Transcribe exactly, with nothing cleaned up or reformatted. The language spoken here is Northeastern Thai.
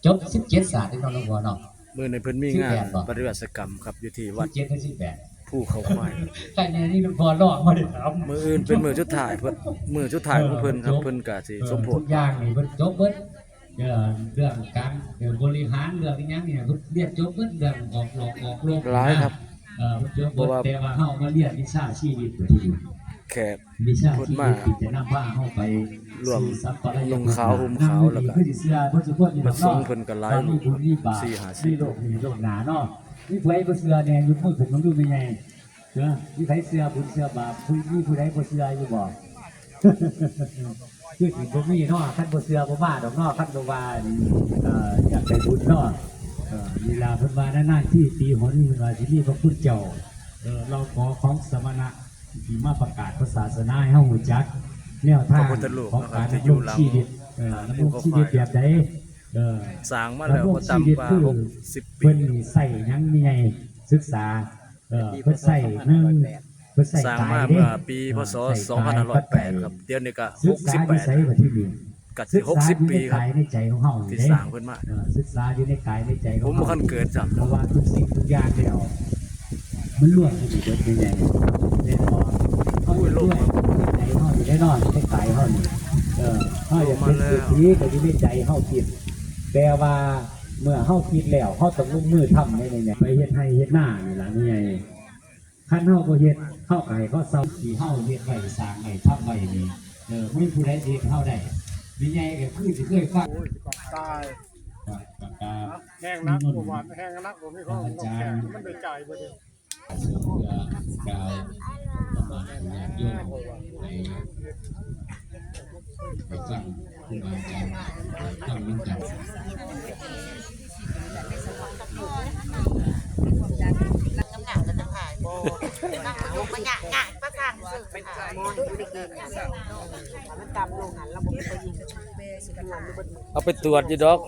จบสิบเจ็ดศาสตร์ที่นอนหลวงพ่อเนาะ มื้อนี้เพิ่นมีงาน สิบแปดบ่ ปริวาสกรรมครับ อยู่ที่วัด สิบเจ็ดหรือสิบแปด ภูเขาควาย แต่เนี่ยนี่หลวงพ่อลอกมาเลยครับ มื้ออื่นเป็นมื้อสุดท้าย เพิ่น มื้อสุดท้ายของเพิ่นครับ เออ เพิ่นก็สิ เออ สมโภช ทุกอย่างนี่เพิ่นจบเบิด เอ่อ เรื่องการ เอ่อ บริหาร เรื่องอิหยังเนี่ย เพิ่นเรียนจบเบิด เรื่องออกหลอกออกโลก หลายครับ เอ่อ เพิ่นจบเบิด เพราะว่า แต่ว่าเฮามาเรียนวิชาชีวิต แขก วิชาชีวิตที่จะนำพาเฮาไปสู่สัพพะรายภพ นุ่งขาวห่มขาว แล้วก็ คือสิเชื่อเพิ่นสุคนอยู่ พระสงฆ์เพิ่นก็หลายรูป มีบุญมีบาป สี่ห้าสิบ มีโลกนี้โลกหน้าเนาะ มีผู้ใดบ่เชื่อแน่ ยกมือขึ้นมาดูแม่ใหญ่ เด้อ มีไผเชื่อบุญเชื่อบาป ผู้ มีผู้ใดบ่เชื่ออยู่บ่ คือสิบ่มีเนาะ คันบ่เชื่อบ่มาดอกเนาะ คันบ่ว่า เอ่อ อยากได้บุญเนาะ เอ่อ เวลาเพิ่นว่านานๆทีปีหน เพิ่นว่าสิมีพระคุณเจ้า เอ่อ เราขอของสมณะที่มาประกาศพระศาสนาให้เฮารู้จัก แนวทาง พระพุทธรูป ของการ นะครับ ดำรงชีวิต เอ่อ ดำรงชีวิตแบบใด เอ่อ สร้างมาแล้ว ดำรงชีวิต บ่ต่ำกว่า คือ หกสิบปี เพิ่นนี่ใช้หยังมีไง ศึกษา เอ่อ เพิ่นใช้หนึ่ง เพิ่นใช้ สร้างมา กายเด้ เมื่อปี เอ่อ พ.ศ. ใช้กาย สองพันห้าร้อยแปด ครับ เดี๋ยวนี้ก็ ศึกษาอยู่ไสบัดทีนี้ หกสิบแปด ก็สิ ศึกษาอยู่ในกายในใจของเฮา หกสิบแปด ปี นี่ ที่ เด้ สร้างเพิ่นมา เอ่อ ศึกษาอยู่ในกายในใจของเฮา ผมบ่ทันเกิดซ้ำ เพราะว่าทุกสิ่งทุกอย่างแล้ว มันรวมกันอยู่เบิดนี่ไง แม่นบ่ เฮา โอ้ย รวม ลงมา ในใจเฮานี่แน่นอน ในกายเฮานี่ เออ เฮาอยากเป็นเศรษฐีก็อยู่ในใจเฮาคิด แต่ว่าเมื่อเฮาคิดแล้ว เฮาต้องลงมือทำในนี่ไง ไปเฮ็ดไร่เฮ็ดนานี่ล่ะนี่ไง คันเฮาบ่เฮ็ด เฮาก็ให้เขาเซา ที่เฮาเฮ็ดไว้ สร้างไว้ ทำไว้นี่ เออ บ่มีผู้ใดสิเฮ็ดเฮาได้ แม่ใหญ่ก็คือสิเคยฟัง โอ้ย สิปากตาย ครับ ปากกา แห้งนัก บ่หวาน แห้งนัก บ่มีของ อาจารย์ มันได้จ่ายบ่เด้ เพื่อกล่าวธรรมะให้ญาติโยมได้ ได้ฟังครูบาอาจารย์ ได้ฟังนำกัน เอาไปตรวจอยู่ดอก